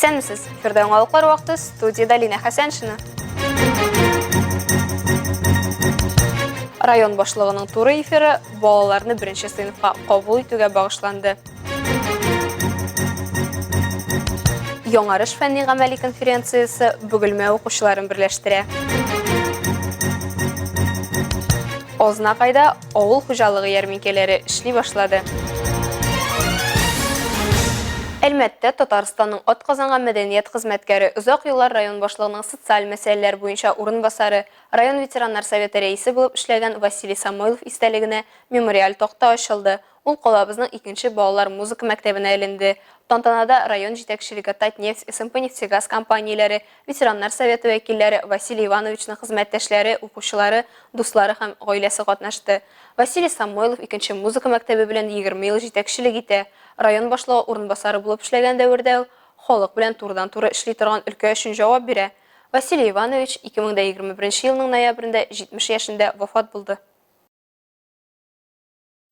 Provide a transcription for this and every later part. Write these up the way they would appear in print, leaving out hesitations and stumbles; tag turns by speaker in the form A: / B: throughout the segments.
A: Исәнмесез! Эфирда яңалыклар вакыты, студиядә Линә Хәсәншина. Район башлыгының туры эфиры балаларны беренче сыйныфка кабул итүгә багышланды. Яңарыш фәнни-гамәли конференциясе Бөгелмә укучыларын берләштерә. Азнакайда авыл хуҗалыгы ярминкәләре эшли башлады. Әлмәттә Татарстанның атказанган мәдәният хезмәткәре, озак еллар район башлыгының социаль мәсьәләләр буенча урынбасары, район ветераннар советы рәисе булып эшләгән Василий Самойлов истәлегенә мемориаль такта ачылды. Ул калабызның икенче балалар музыка мәктәбенә эленде. Тантанада район җитәкчелеге, Татнефть, СМП-Нефтегаз компанияләре, ветераннар советы вәкилләре, Василий Ивановичның хезмәттәшләре, укучылары, дуслары һәм гаиләсе катнашты. Василий Самойлов икенче музыка мәктәбе белән 20 ел җитәкчелек итә. Район башлыгы урынбасары булып эшләгән дәвердә ул халык белән турыдан-туры эшли торган өлкә өчен җавап бирә. Василий Иванович 2021 елның ноябрендә 70 яшендә вафат булды.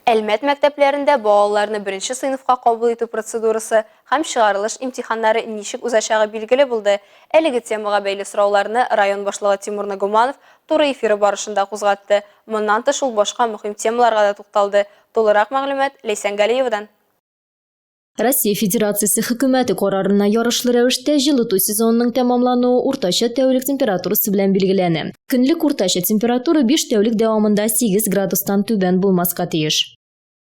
A: Әлмәт мәктәпләрендә балаларны беренче сыйныфка кабул итү процедурасы һәм чыгарылыш имтиханнары ничек узачагы билгеле булды. Әлеге темага бәйле сорауларны район башлыгы Тимур Нагуманов туры эфиры барышында кузгатты. Моннан тыш ул башка мөһим темаларга да тукталды. Тулырак мәгълүмат Ләйсән Галиевадан.
B: Россия Федерациясе Хөкүмәте карарына ярышлы рәвештә җылыту сезонының тәмамлануы уртача тәүлек температурасы белән билгеләнә. Көнлек уртача температура 5 тәүлек дәвамында 8 градустан түбән булмаска тиеш.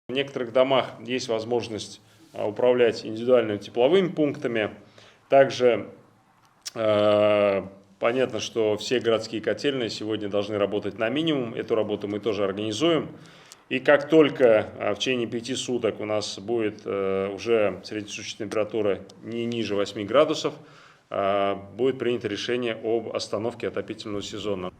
C: В некоторых домах есть возможность управлять индивидуальными тепловыми пунктами. Также понятно, что все городские котельные сегодня должны работать на минимум. Эту работу мы тоже организуем. И как только в течение 5 суток у нас будет уже среднесуточная температура не ниже 8 градусов, будет принято решение об остановке отопительного сезона.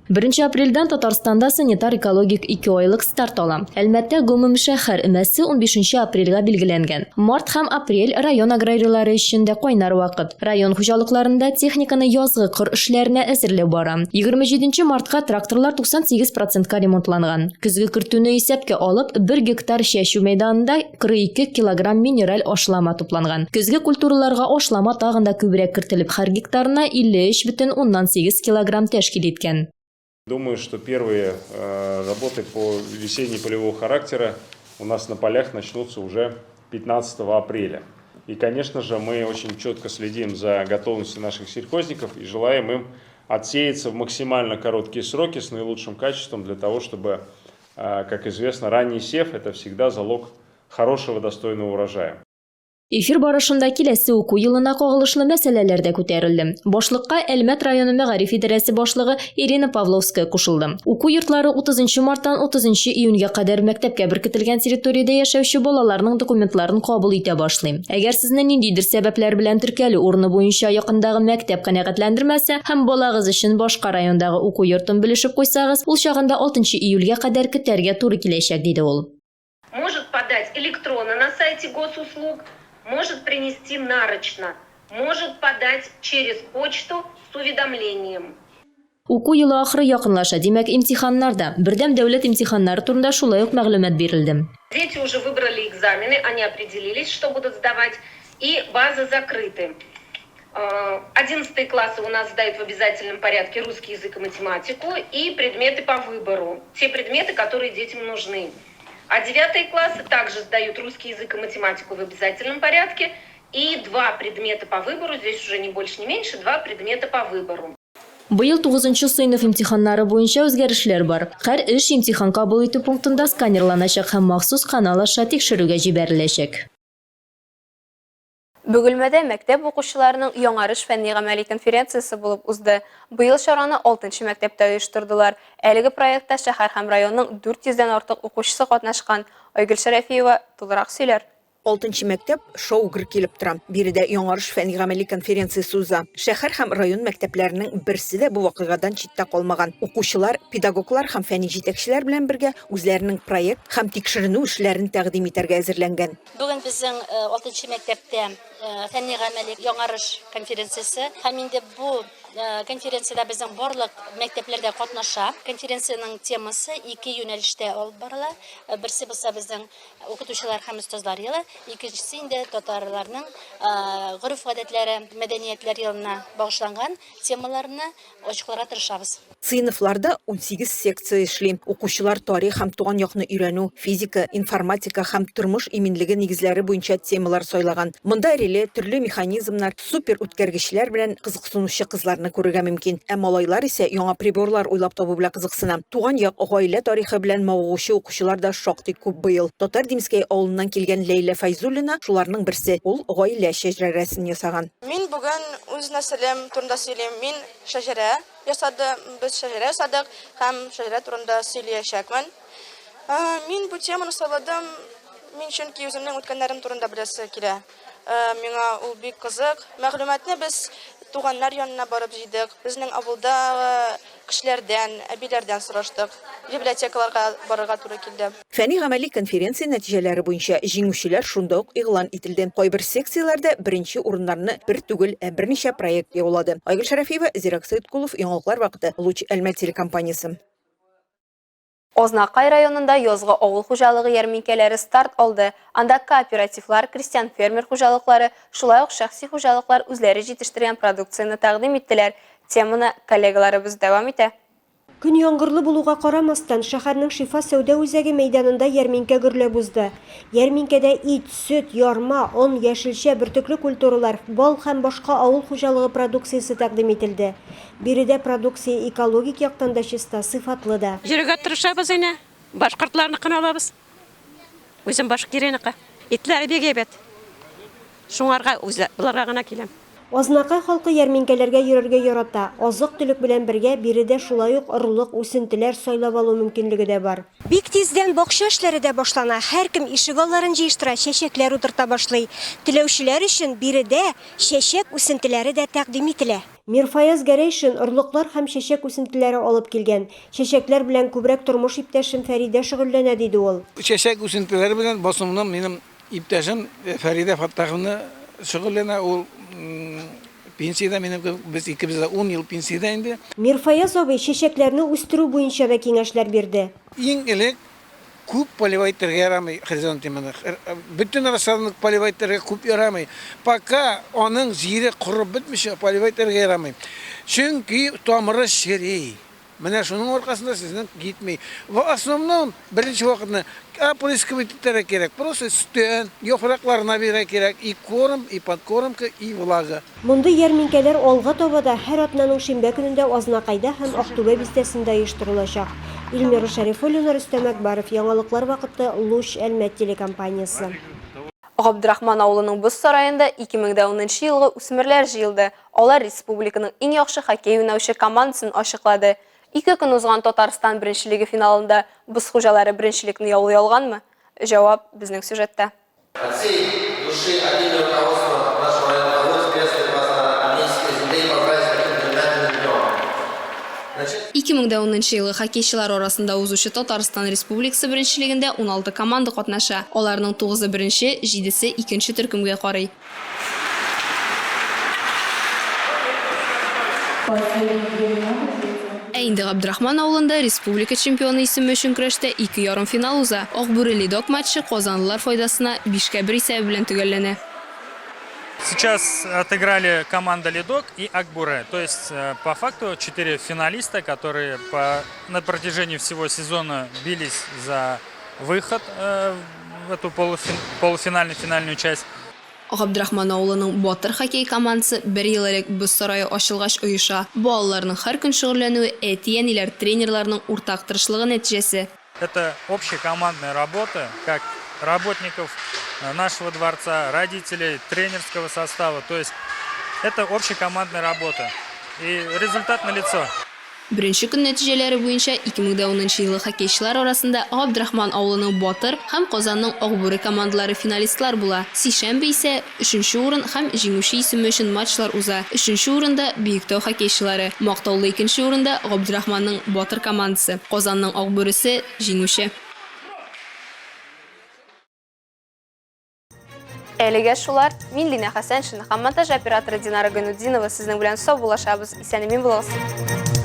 B: Беренче апрельдән Татарстанда санитар-экологик икеайлык старт ала. Әлмәттә гомумшәһәр өмәсе унбишенче апрельгә билгеләнгән. Март һәм апрель, район аграрийлары өчен дә кайнар вакыт. Район хуҗалыкларында техниканы язгы кыр эшләренә әзерләү бара. 27 нче мартка тракторлар 98 процентка ремонтланган. Көзге кертүне исәпкә алып, бер гектар чәчү мәйданында 42 килограмм минераль ашлама тупланган. Көзге культураларга ашлама тагын да күбрәк кертелеп, һәр гектарына 53,8 килограмм тәшкил иткән.
C: Думаю, что первые работы по весенне-полевого характера у нас на полях начнутся уже 15 апреля. И, конечно же, мы очень четко следим за готовностью наших сельхозников и желаем им отсеяться в максимально короткие сроки с наилучшим качеством для того, чтобы, как известно, ранний сев – это всегда залог хорошего, достойного урожая.
B: Эфир барышында киләсе уку елына кагылышлы мәсьәләләр дә күтәрелде. Башлыкка Әлмәт районы мәгариф идарәсе башлыгы Ирина Павловская кушылды. Уку йортлары 30 нчы марттан 30 нчы июньгә кадәр мәктәпкә беркетелгән территориядә яшәүче балаларның документларын кабул итә башлый. Әгәр сезне ниндидер сәбәпләр белән теркәлү урыны буенча якындагы мәктәп канәгатьләндермәсә һәм балагыз өчен башка райондагы уку йортын белешеп куйсагыз, ул чагында 6 нчы июльгә кадәр көтәргә туры киләчәк, диде ул.
D: Может подать электронно на сайте госуслуг, может принести нарочно, может подать через почту с уведомлением.
B: Уку елы ахыры якынлаша, димәк, имтиханнар да. Бердәм дәүләт имтиханнары турында шулай ук мәгълүмат бирелде.
D: Дети уже выбрали экзамены, они определились, что будут сдавать, и базы закрыты. Одиннадцатые классы у нас сдают в обязательном порядке русский язык и математику и предметы по выбору, те предметы, которые детям нужны. А девятые классы также сдают русский язык и математику в обязательном порядке и два предмета по выбору, здесь уже не больше, не меньше, два предмета по выбору.
B: Быел тугызынчы сыйныф имтиханнары буенча үзгәрешләр бар. Һәр эш имтихан кабул итү пунктында сканерланачак һәм махсус канал аша тикшерүгә җибәреләчәк.
A: Бөгелмәдә мәктәп укучыларының Яңарыш фәнни-гамәли конференциясе булып узды. Быел чараны алтынчы мәктәптә оештырдылар. Әлеге проектта шәһәр һәм районның 400 дән артык укучысы катнашкан. Айгөл Шәрәфиева тулырак сөйләр.
E: Алтынчы мәктәп шау-гөр килеп тора. Биредә Яңарыш фәнни-гамәли конференциясе уза. Шәһәр һәм район мәктәпләренең берсе дә бу вакыйгадан читтә калмаган. Укучылар, педагоглар һәм фәнни җитәкчеләр белән бергә үзләренең проект һәм тикшеренү эшләрен тәкъдим итәргә әзерләнгән.
F: Бүген безнең алтынчы мәктәптә фәнни-гамәли яңарыш конференциясе. Һәм инде бу конференциядә безнең барлык мәктәпләр дә катнаша. Конференциянең темасы ике юнәлештә алып барыла. Берсе булса безнең укытучылар һәм остазлар елы, икенчесе инде татарларның гореф-гадәтләре, мәдәниятләр елына багышланган темаларны ачыкларга тырышабыз.
E: Сыйныфларда 18 секция эшли. Укучылар тарих һәм туган якны өйрәнү, физика, информатика һәм тормыш иминлеге нигезләре буенча темалар сайлаган. Монда реле, төрле механизмнар, суперүткәргечләр белән кызыксынучы кызларны күрергә мөмкин. Ә малайлар исә яңа приборлар уйлап табу белән кызыксына. Туган як, гаилә тарихы белән мавыгучы укучылар да шактый күп быел. Татар Димскәй авылыннан килгән Ләйлә Фәйзуллина шуларның берсе. Ул гаилә шәҗрәрәсен ясаган.
G: Мин бүген үз нәселем турында сөйлим. Мин шәҗәрә ясады, без шәҗәрә ясадык һәм шәҗәрә турында сөйлиячәкмен. Мин бу теманы сайладым, мин чөнки үземнең үткәннәрем турында беләсе килә. Миңа ул бик кызык. Мәгълүматны без туганнар янына барып җыйдык, безнең авылдагы кешеләрдән, әбиләрдән сораштык, библиотекаларга барырга туры килде.
E: Фәнни-гамәли конференция нәтиҗәләре буенча җиңүчеләр шунда ук игълан ителде. Кайбер секцияләрдә беренче урыннарны бер түгел, ә берничә проект яулады. Айгөл Шәрәфиева, Зирәк Сәеткулов, Яңалыклар вакыты, Луч Әлмәт телекомпаниясе.
A: Азнакай районында язгы авыл хуҗалыгы ярминкәләре старт алды. Анда кооперативлар, крестьян-фермер хуҗалыклары, шулай ук шәхси хуҗалыклар үзләре җитештергән продукцияне тәкъдим иттеләр. Теманы коллегаларыбыз дәвам итә.
H: Көн яңгырлы булуга карамастан, шәһәрнең Шифа сәүдә үзәге мәйданында ярминкә гөрләп узды. Ярминкәдә ит, сөт, ярма, он, яшелчә, бөртекле культуралар, бал һәм башка авыл хуҗалыгы продукциясе тәкъдим ителде. Биредә продукция экологик яктан да чиста, сыйфатлы да.
I: Йөрергә тырышабыз әнә. Башкортларныкын алабыз. Үзем Башкирияныкы. Итләре бик әйбәт. Шуңарга үзе боларга гына киләм.
H: Азнакай халкы ярминкәләргә йөрергә ярата. Азык-төлек белән бергә биредә шулай ук орлык, үсентеләр сайлап алу мөмкинлеге дә бар. Бик тиздән бакча эшләре дә башлана. Һәркем ишегалларын җыештыра, чәчәкләр утырта башлый. Теләүчеләр өчен биредә чәчәк үсентеләре дә тәкъдим ителә. Мирфаяз Гәрәйшин орлыклар һәм чәчәк үсентеләре алып килгән. Чәчәкләр белән күбрәк тормыш иптәшем Фәридә шөгыльләнә, диде ул.
J: Чәчәк үсентеләре белән в основном минем иптәшем Фәридә Фаттаховна шөгыльләнә. Ул пенсиядә минем кебек, без икебез дә ун ел пенсиядә инде.
H: Мирфаяз абый чәчәкләрне үстерү буенча да киңәшләр бирде.
J: Иң элек Күп поливать итәргә ярамый хризантеманы. Бөтен рассаданы поливать итәргә күп ярамый. Пока аның җире корып бетмичә поливать итәргә ярамый. Чөнки тамыры чери. Менә шуның аркасында сезнең китми. В основном беренче вакытны опрыскивать итәргә кирәк. Просто өстән, яфракларына бирергә кирәк. И корм, и подкормка, и влага.
H: Мондый ярминкәләр алга таба да һәр атнаның шимбә көнендә Азнакайда һәм Актүбә бистәсендә оештырылачак. Эльмира Шәрифуллина, Рөстәм Әкбаров, Яңалыклар вакыты, Луч, Әлмәт телекомпаниясе.
A: Габдрахман авылының боз сараенда 2010 нчы елгы үсмерләр җыелды. Алар республиканың иң яхшы хоккей уйнаучы командасын ачыклады. Ике көн узган Татарстан беренчелеге финалында боз хуҗалары беренчелекне яулый алганмы? Җавап, безнең сюжетта.
K: От всей души от имени руководства нашего района позвольте приветствовать вас на Армейской земле и поздравить с таким знаменательным днем.
A: 2010 нчы елгы хоккейчылар арасында узучы Татарстан Республикасы беренчелегендә 16 команда катнаша. Аларның тугызы беренче, җидесе икенче төркемгә карый. Ә инде Габдрахман авылында республика чемпионы исеме өчен көрәштә ике ярымфинал уза. Акбүре-Ледок матчы казанлылар файдасына бишкә бер исәбе белән төгәлләнә.
L: Сейчас отыграли команда Ледок и Акбуре. То есть, по факту, четыре финалиста, которые по, на протяжении всего сезона бились за выход в эту полуфинальную финальную часть.
A: Габдрахман авылының Батыр хоккей командасы бер ел элек боз сарае ачылгач оеша. Балаларның һәр көн шөгыльләнүе әти-әниләр, тренерларның уртак тырышлыгы нәтиҗәсе.
L: Это общекомандная работа, как работников э, нашего дворца, родителей, тренерского состава. То есть это общекомандная работа. И результат налицо.
A: Беренче көн нәтиҗәләре буенча 2010 нчы елгы хоккейчылар арасында Габдрахман авылының Батыр һәм Казанның Акбүре командалары финалистлар була. Сишәмбе исә өченче урын һәм җиңүче исеме өчен матчлар уза. Өченче урында, Биектау хоккейчылары, мактаулы икенче урында, Габдрахманның Батыр командасы, Казанның Акбүресе, җиңүче. Әлегә шулар. Мин Лина Хәсәншина һәм монтаж операторы Динара Гайнутдинова сезнең белән саубуллашабыз. Исән-имин булыгыз.